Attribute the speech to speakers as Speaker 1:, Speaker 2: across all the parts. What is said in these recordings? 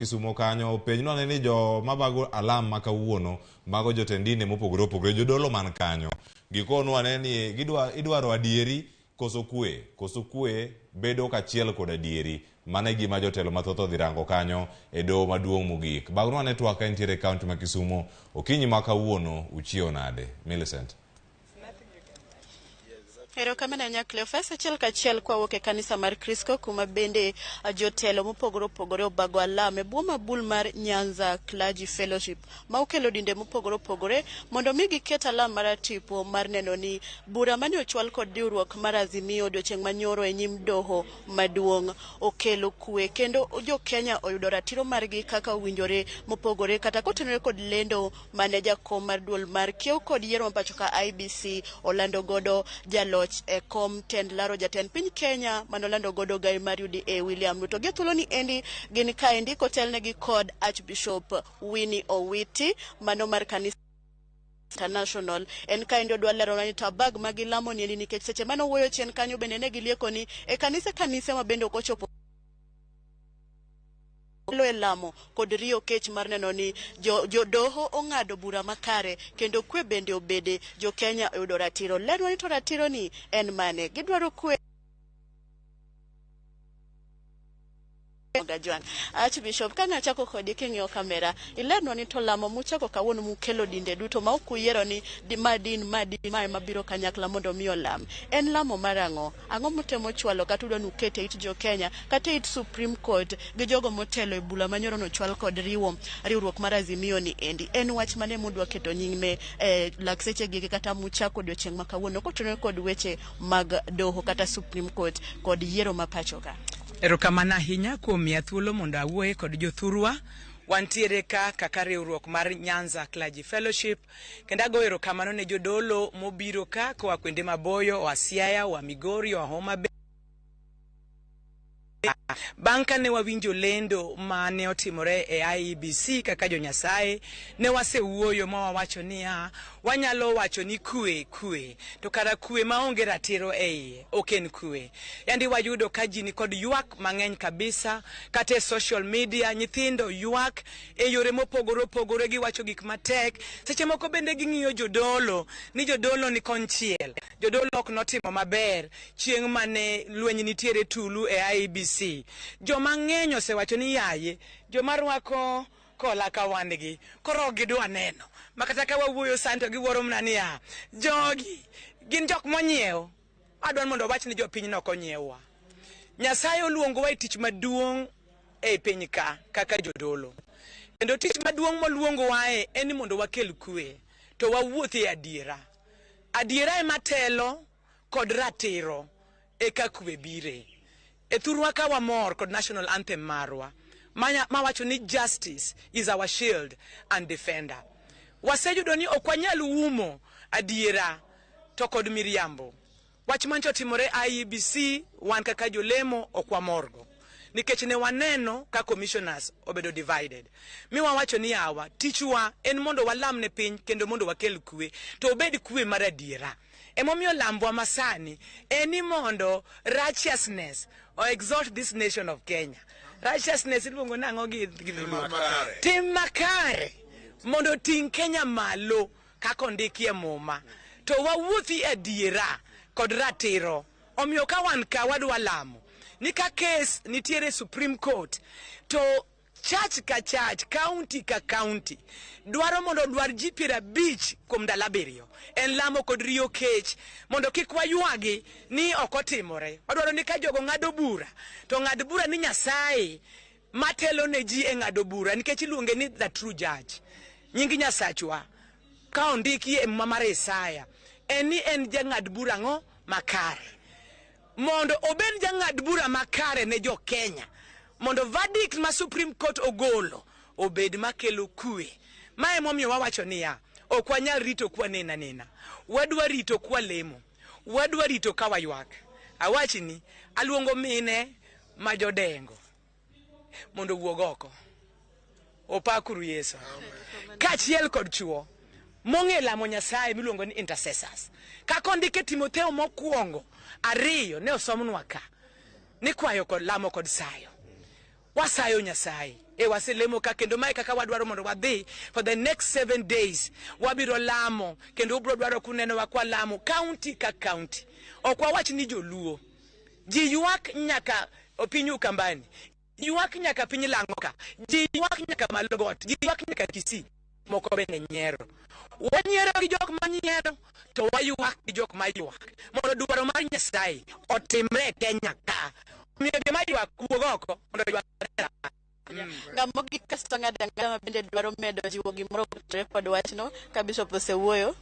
Speaker 1: Kisumo kanyo penjnwa ane ni jo mabago alam ma kawuono mago jotend dinde mopogore opogore jodolo man kanyo gikonwa ane ni gidwa idwaro adieri koso kwe koso kwe bedo kachiel kod adieri mano e gima jotelo mathoth odhi rango kanyo e doho maduong' mogik bagnwa ane twak ka intiere e kaunti ma Kisumo okinyi ma kawuono uchiewo nade Millicent
Speaker 2: Erokamano ahinya Cleophas. Achiel kachiel kwawuok e kanisa mar Kristo kuma bende jotelo mopogore opogore obago alam e bwo mabul mar Nyanza Clergy Fellowship ma okelo dinde mopogore opogore mondo mi giket alam maratipo mar neno ni bura mane ochwal kod riwruok mar Azimio odiochieng' manyoro e nyim doho maduong' okelo kwe kendo jo Kenya oyudo ratiro margi kaka owinjore mopogore kata kotenore kod lendo mane jakom mar duol mar kiew kod yiero ma pacho ka IEBC olando godo jaloch e kom tend laro jatend piny Kenya mane olando godo gai mar UDA William Ruto. Gi thuolo ni endi gin kaendi kotelnegi kod Archbishop Winnie Owiti mano mar kanisa International. En kaendi odwa leronwa ni to abag ma gilamo ni endi nikech seche mane owuoyo chien kanyo bende ne gilieko ni e kanise kanise ma bende ok ochopo e lamo kod riyo kech mar neno ni jodoho ong'ado bura makare kendo kwe bende obede jo Kenya oyudo ratiro. Lerwa ni to ratiro ni en mane? Gidwaro kwe Gajwan. Archbishop, kane achako kodi king'iyo kamera, ilernwa ni to lamo muchako kawuono mukelo dinde duto ma ok uyiero ni ma din ma din ma ema biro kanyakla mondo mi olam. En lamo mar ang'o? Ang'o mutemo chwalo kata udwa ni uket e it jo Kenya kata e it Supreme Court gi jogo motelo e bura manyoro nochwal kod riwo riwruok mar Azimio ni endi? En wach mane mudwa keto nyime e lak seche gi kata muchako odiochieng' ma kawuono kotenore kod weche mag doho kata Supreme Court kod yiero ma pacho ka?
Speaker 3: Erokamano ahinya kuom miya thuolo mondo awuoye kod jothurwa. Wantiere ka kaka riwruok mar Nyanza Clergy Fellowship kendo agoyo erokamano ne jodolo mobiro ka koa kuonde maboyo, oa Siaya, oa Migori, oa Homa Bay. Bang' kane wawinjo lendo mane otimore e IEBC kaka jo Nyasaye, ne wasewuoyo ma wawacho niya, wanyalo wacho ni kwe kwe, to kara kwe maonge ratiro e iye ok en kwe. Yandi wayudo ka ji nikod ywak mang'eny kabisa, kata e social media nyithindo ywak e yore mopogore opogore, giwacho gik matek. Seche moko bende ging'iyo jodolo ni jodolo ni konchiel, jodolo ok notimo maber chieng' mane lweny nitiere tulu e IEBC. Joma ng'eny osewacho ni yaye, joma rwako kola ka wan gi, koro ok gidwa neno. Ma kata ka wawuoyo sani to giwuoro mana niya, jogi gin jok monyiew. Adwa ni mondo awach ni jopiny no ok onyiewwa. Nyasaye oluongowa e tich maduong' e piny ka kaka jodolo. Kendo tich maduong' moluongowae en ni mondo wakel kwe to wawuothi e adiera. Adiera ema telo kod ratiro eka kwe bire. E thurwa ka wamor kod national anthem marwa mawacho ni justice is our shield and defender. Waseyudo ni ok wanyal umo adiera to kod miriambo. Wach mancho otimore IEBC wan kaka jolemo ok wamorgo nikech ne waneno ka commissioners obedo divided mi wawacho ni yawa tichwa en mondo walam ne piny kendo mondo wakel kwe to obed kwe mar adiera. Emomiyo lambwa masani en ni mondo righteousness o exalt this nation of Kenya. Righteousness iluongo nang'o gi dholuo? Tim makare mondo oting' Kenya malo kaka ondiki e Muma. To wawuothi e adiera kod ratiro. Omiyo ka wan ka wadwa lamo ni ka case nitiere Supreme Court to church ka church, county ka county dwaro mondo odwar ji 50 kuom ndalo 7. En lamo kod riyo kech mondo kik waywagi ni ok otimore. Wadwaro ni ka jogo ng'ado bura to ng'ad bura ni Nyasaye matelo ne ji e ng'ado bura nikech iluonge ni the true judge. Nying Nyasachwa ka ondiki e Muma mar Isaya en ni en jang'ad bura ang'o makare. Mondo obed jang'ad bura makare ne jo Kenya, mondo verdict ma Supreme Court ogolo obed makelo kwe. Ma emomiyo wawacho niya, ok wanyal rito kwa nena nena. Wadwa rito kwa lemo. Wadwa rito ka waywak. Awachni, aluongo mine ma jodengo mondo owuog oko. Opakuru Yesu. Kaachiel kod chuo mong'e lamo Nyasaye miluongo ni intercessors. Kaka ondike Timotheo mokwongo 2 ne osomnwa ka ni kwayo kod lamo kod sayo. Wasayo Nyasaye. E waselemo ka kendo mae kaka wadwaro mondo wadhi for the next 7 days. Wabiro lamo kendo ubiro dwaro kunenowa kwa lamo county ka county. Ok wawach ni joluo. Ji ywak nyaka piny Ukambani. Ywak nyaka piny Lang'o ka. Ji ywak nyaka Malogot. Ji ywak nyaka Kisii. Moko bende nyiero. Wanyiero gi jok manyiero to waywak gi jok maywak. Mondo dwaro mar Nyasaye otimre e Kenya ka. Omiyo joma ywak wuog oko mondo ywak.
Speaker 2: Ng'ama mogik kasto ng'ado ang'ada ma bende dwaro medo jiwo gimoro kotenore kod wachno ka bishop osewuoyo.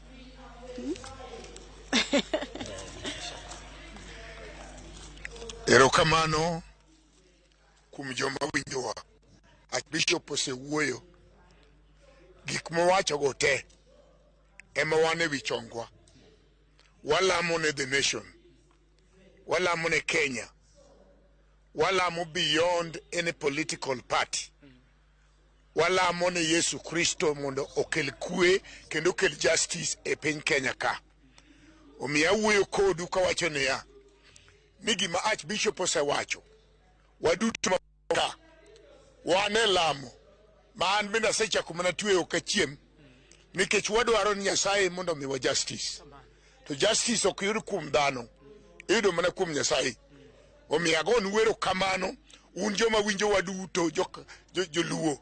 Speaker 4: Erokamano kuom joma winjowa. Archbishop osewuoyo. Gik mowachogo te ema wan e wi chongwa. Walamo ne the nation. Walamo ne Kenya. Walamo beyond any political party. Walamo ne Yesu Kristo mondo okel kwe kendo okel justice e piny Kenya ka. Omiyo awuoyo kodu kawacho niya, ni gima Archbishop osewacho, waduto ma ka wan e lamo ma an bende asechako mana tweyo ok achiem nikech wadwaro ni Nyasaye mondo omiwa justice. To justice ok yud kuom dhano, iyudo mana kuom Nyasaye. Omiyo agonu erokamano un joma winjowa duto joluo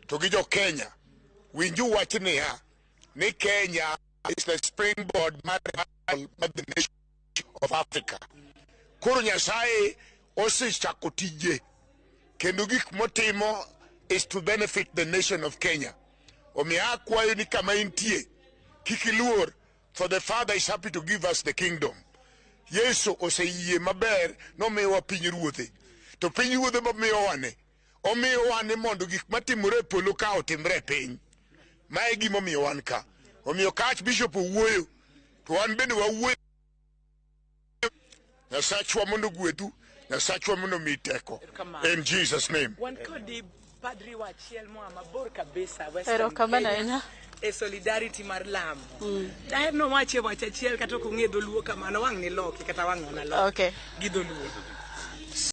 Speaker 4: to gi jo Kenya. Winju wach niya ni Kenya is the springboard mar the nation of Africa. Koro Nyasaye osechako tije kendo gik motimo is to benefit the nation of Kenya. Omiyo akwayo ni kama intie kik iluor, for the Father is happy to give us the kingdom. Yesu oseyie maber nomiyowa piny ruodhe. To piny ruodhe momiyowa ni, omiyowa ni mondo gik matimore e polo ka otimre e piny. Ma e gimomiyo wan ka. Omiyo ka Archbishop owuoyo, to wan bende wawuoyo. Nyasachwa mondo ogwedhu, Nyasachwa mondo omiyi teko. In Jesus' name.
Speaker 3: Wan kodi padri wa achiel moa mabor kabisa Western
Speaker 2: Erokamano
Speaker 3: Kenya,
Speaker 2: ahinya.
Speaker 3: e solidarity mar lamo. Daher nowache wach achiel kata ok ong'e dholuo kamano wang' ni loki kata wang' wana loki
Speaker 2: Okay.
Speaker 3: gi dholuo.